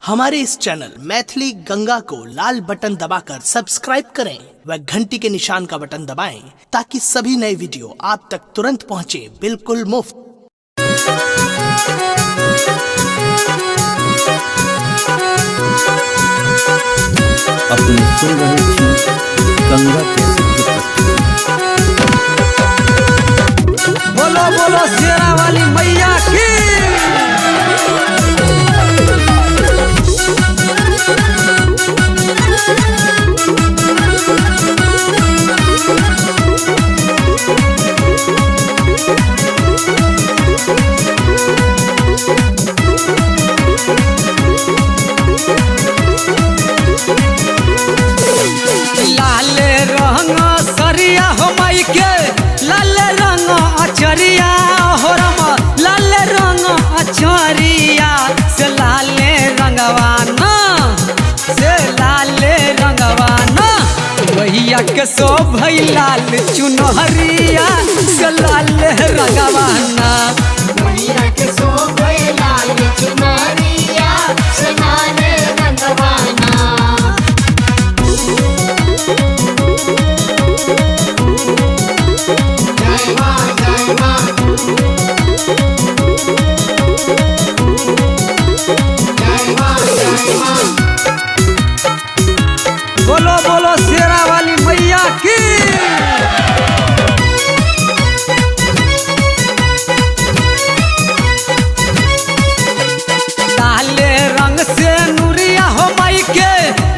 हमारे इस चैनल मैथिली गंगा को लाल बटन दबाकर सब्सक्राइब करें व घंटी के निशान का बटन दबाएं ताकि सभी नए वीडियो आप तक तुरंत पहुंचे बिल्कुल मुफ्त। अपने सुन रहे छी गंगा कैसेट की प्रस्तुति। बोलो बोलो शेरा वाली मैया की। लाल रंग सरिया हो माई के, लाल रंग अचरिया हो रम, लाल रंग अचरिया से लाल रंगवाना, से लाल रंगवाना भैया के शोभै लाल चुनहरिया से लाल रंगवाना। मैया के शोभै लाल चुनरिया से लाल रंगवाना। जय मां, जय मां। जय मां, जय मां। बोलो बोलो शेरा वाली मैया की। लाल रंग से नूरिया हो माई के,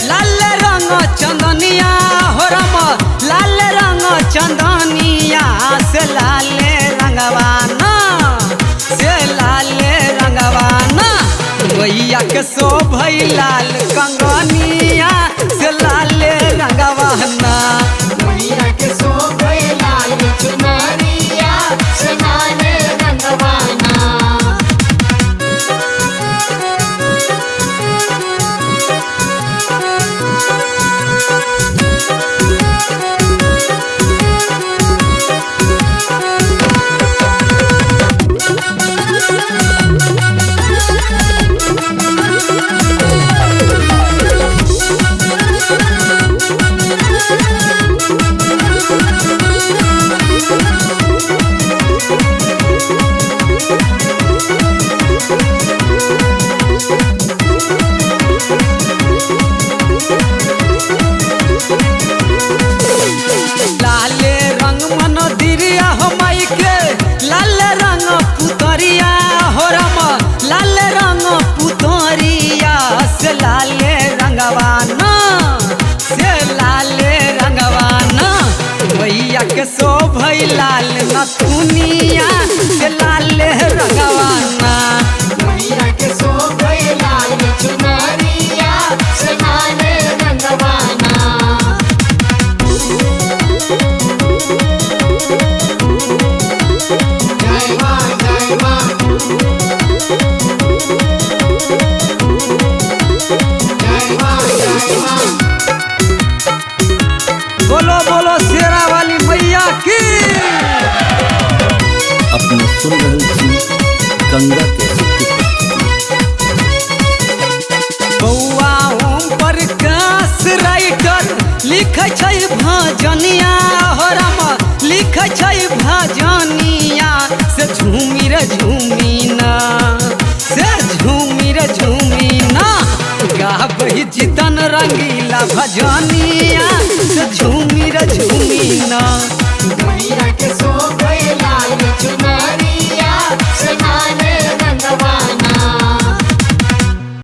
लाल रंग चंदनिया हो रम, लाल रंग चंदनिया से लाल रंगवाना, से लाल रंगवाना भैया के शोभै लाल कंगनिया से लाल रंगवाना। मैया के शोभै लाल चुनरिया से लाल रंगवाना। लाल रंग मनोदिरिया हो माई के, लाल रंग पुतरिया हो रम, लाल रंग पुतरिया से लाल रंगवाना, से लाल रंगवाना भैया के शोभै लाल नथुनिया से लाल रंगवाना। मैया के शोभै लाल चुनरिया से लाल रंगवाना। जय मां, जय मां। जय मां, जय मां। बोलो बोलो शेरा वाली मैया की। अपने सुन रहे छी गंगा कैसेट की प्रस्तुति। बौआ ओम प्रकाश राइटर लिखै छै भजनिया हो राम, लिखै छै भजनिया से झूमी रे झूमीना, से झूमी रे झूमीना गाबै जितन रंगीला भजनिया से झूमी रे झूमी।